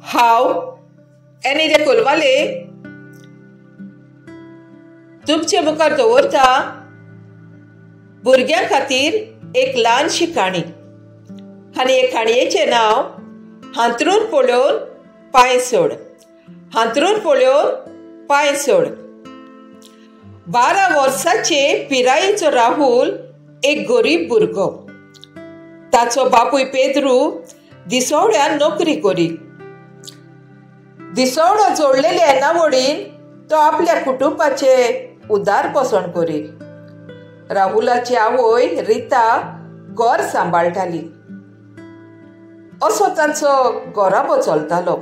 हांव एनी दे कोलवाले तुमचे मुखार दवरता भुरग्यां खातीर एक ल्हानशी काणी आनी हे काणयेचें नांव हांतरून पळोवन पांय सोड. हांतरून पळोवन पांय सोड. 12 वर्सांचे पिरायेचो राहुल एक गरीब भुरगो. ताचो बापूय पेद्रू दिसवड्यान नोकरी करी. दिसवडो जोडलेले येणावळीन तो आपल्या कुटुंबाचे उदारपोसण करी. राहुलाची आवय रिता घर सांबाळटाली. असो तांचो घराबो चलतालो.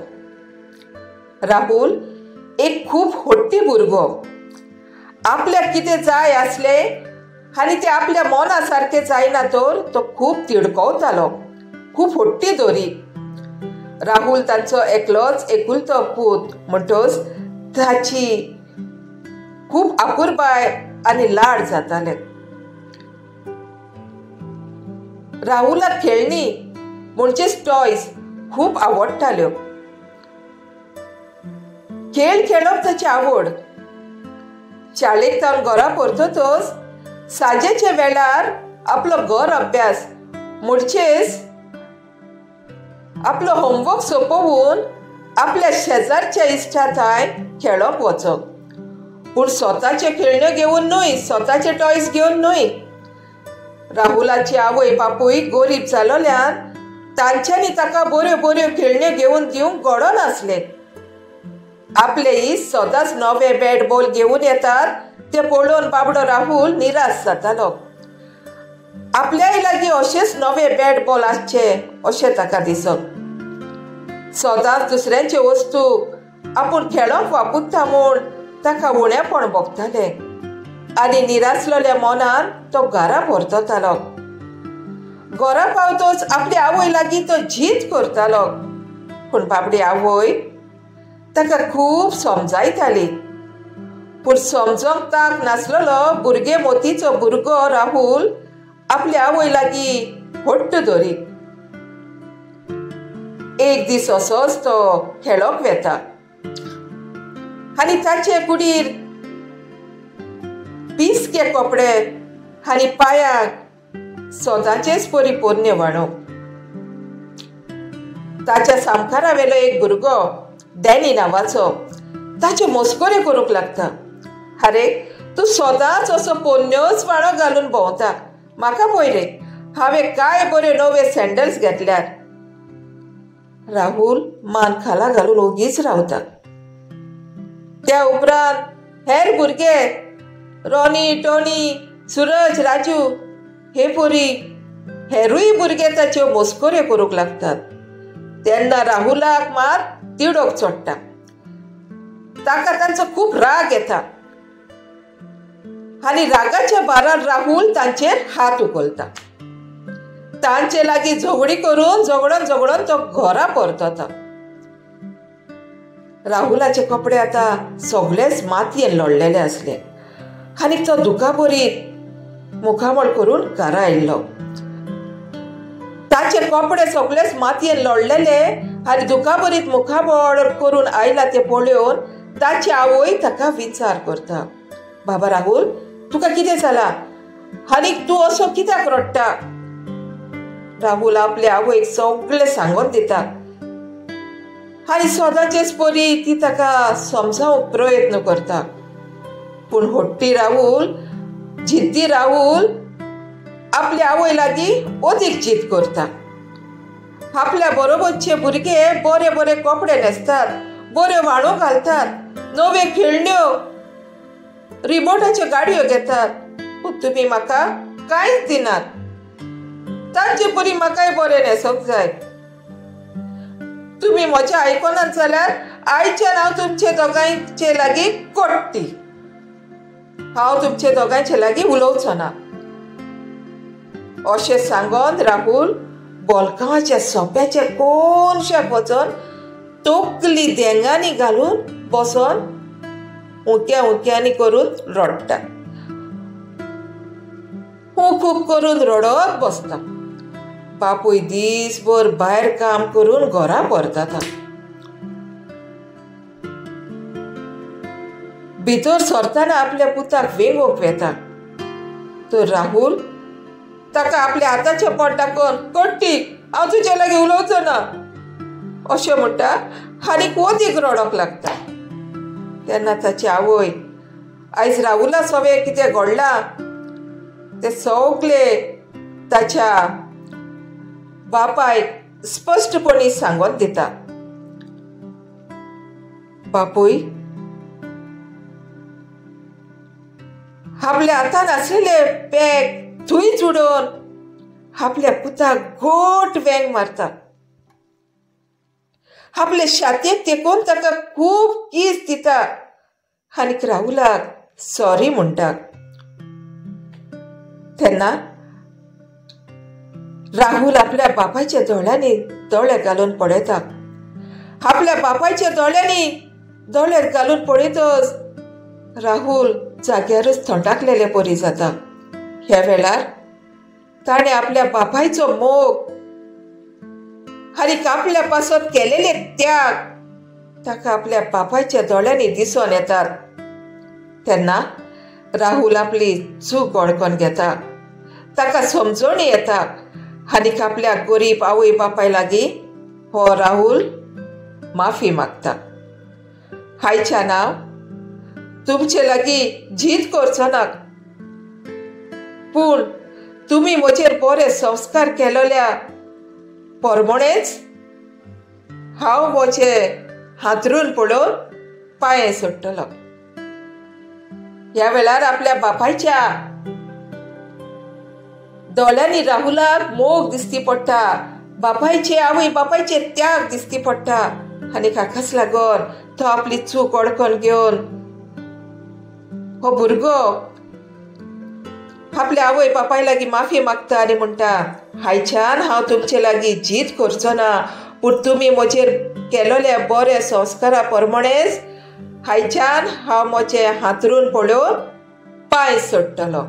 राहुल एक खूब हट्टी भुरगो. आपल्याक कितें जाय आसलें आनी तें आपल्या मना सारकें जायना तर तो खूब तिडकवतालो, खूब हट्टी दोरी. राहुल तांचो एकलोच एकुलतो पूत म्हणटच ताची खूब आकुरबाय आनी लाड जाताले. राहुलाक खेळणी म्हणजेच टॉयज खूब आवडटाल्यो. खेळ खेळप ताची आवड. शाळेक तावन घरा परततच सांजेच्या वेळार आपलो घर अभ्यास म्हणजेच आपलो होमवर्क सोंपोवन आपल्या शेजारच्या इश्टा थंय खेळोंक वचप. पूण स्वताचे खेळण्यो घेवन न्हय, स्वताचे टॉयज घेवन न्हय. राहुलाची आवय बापूय गरीब जालोल्यान तांच्यांनी ताका बऱ्यो बऱ्यो खेळण्यो घेवन दिवंक घडनासलें. आपले इश्ट सदांच नवे बॅट बॉल घेवन येतात ते पळोवन बाबडो राहुल निराश जातालो. आपल्याय लागीं अशेच नवे बॅट बॉल आसचे अशें ताका दिसप. सदांच दुसऱ्यांच्यो वस्तू आपूण खेळोंक वापरता म्हूण ताका उणेपण भोगतालें आनी निरासलेल्या मनान तो घरा परततालो. घरा पावतच आपली आवय लागीं तो जीत करतालो. पूण बाबडी आवय ताका खूब समजायताली. पूण समजोंक तांक नासलेलो भुरगे मोतीचो भुरगो राहुल आपल्या आवय लागीं हट्ट धरी. एक दीस असोच तो खेळोंक वेता आनी ताचे कुडीर पिसके कपडे आनी पांयांक सदांचेच परी पोरणे व्हाणो. ताच्या सामकारा वेलो एक भुरगो डॅनी नांवाचो ताच्यो मस्कऱ्यो करूंक लागता. आरे, तूं सदांच असो पोरण्योच व्हाणो घालून भोंवता. म्हाका पळय रे, हांवें काय बऱ्यो नवे सँडल्स घेतल्यात. राहुल मान खाला घालून ओगीच रावता. त्या उपरांत हेर भुरगे रॉनी, टोनी, सुरज, राजू हे पोरी हेरूय भुरगे ताच्यो मस्कऱ्यो करूंक लागतात. तेन्ना राहुलाक मात तिडोक चडटा. ताका तांचो खूब राग येता आनी रागाच्या भारार राहुल तांचेर हात उखलता. तांचे लागीं झगडी करून झगडोन झगडोन तो घरा परतता. राहुलाचे कपडे आतां सगळेच मातयेन लोळलेले आसले आनी तो दुखाभरीत मुखामळ करून घरा आयिल्लो. ताचे कपडे सगळेच मातयेन लोळलेले आनी दुखाभरीत मुखामळ करून आयला ते पळोवन ताची आवय ताका विचार करता, बाबा राहुल, तुका कितें जालां आनी तूं असो कित्याक रडटा? राहुल आपले आवयक सगळें सांगून दिता आनी सदांचेच परी ती ताका समजावंक प्रयत्न करता. पूण हट्टी राहुल, जिद्दी राहुल आपल्या आवय लागीं अदीक जीत करता. आपल्या बरोबरचे भुरगे बरे बरे कपडे न्हेसतात, बऱ्यो व्हाणो घालतात, नव्यो खेळण्यो, रिमोटाच्यो गाडयो घेतात, पूण तुमी म्हाका कांयच दिनात. तांचे परी म्हाकाय बरें न्हेसोंक जाय. तुमी म्हजें आयकनात जाल्यार आयच्यान हांव तुमचे दोगांयचे लागीं कोट्टी. हांव तुमचे दोगांयचे लागीं उलोवचो ना. अशें सांगून राहुल बोलकांवाच्या सोप्याच्या कोनशाक वचोन तकली देंगांनी घालून बसोन उक्या उक्यांनी करून रडटा. खूब खूब करून रडत बसता. बापूय दीसभर भायर काम करून घरा परतता. भितर सरतना आपल्या पुताक वेंगोवंक वेता तर राहुल ताका आपल्या हाताचें पोट दाखोवन कट्टीक हांव तुजे लागीं उलोवचो ना अशें म्हणटा आनीक वदीक रडोंक लागता. तेन्ना ताची आवय आयज राहुला सवें कितें घडलां तें सगलें ताच्या बापायक स्पश्टपणी सांगून दिता. बापूय आपल्या हातान आसलेले बॅग थंयच उडोवन आपल्या पुताक घोट वेंग मारता. आपले छातयेक तेकोवन ताका खूब कीस दिता आनी राहुलाक सॉरी म्हणटा. तेन्ना राहुल आपल्या बापायच्या दोळ्यांनी दोळे घालून पळयता. आपल्या बापायच्या दोळ्यांनी दोळे घालून पळयतच राहुल जाग्यारच थंडाकलेले परी जाता. ह्या वेळार ताणें आपल्या बापायचो मोग आनी आपल्या पासत केलेले त्याग ताका आपल्या बापायच्या दोळ्यांनी दिसून येतात. तेन्ना राहुल आपली चूक वळखून घेता, ताका समजणी येता आनी आपल्या गरीब आवय बापाय लागीं हो राहुल माफी मागता. आयच्या नांव तुमचे लागीं जीत करचो ना, पूण तुमी म्हजेर बरे संस्कार केलेल्या परमणेच हांव म्हजे हांतरून पळोवन पांये सोडटलो. ह्या वेळार आपल्या बापायच्या दोळ्यांनी राहुलाक मोग दिसती पडटा, बापायचे आवय बापायचे त्याग दिसती पडटा आनी काकाच लागून तो आपली चूक वळखून घेवन हो भुरगो आपल्या आवय बापाय लागीं माफी मागता आनी म्हणटा, हायच्यान हांव तुमचे लागीं जीत करचो ना, पूण तुमी म्हजेर केलोले बरे संस्कारा परमणेच हायच्यान हांव म्हजें हांतरून पळोवन पांय सोडटलो.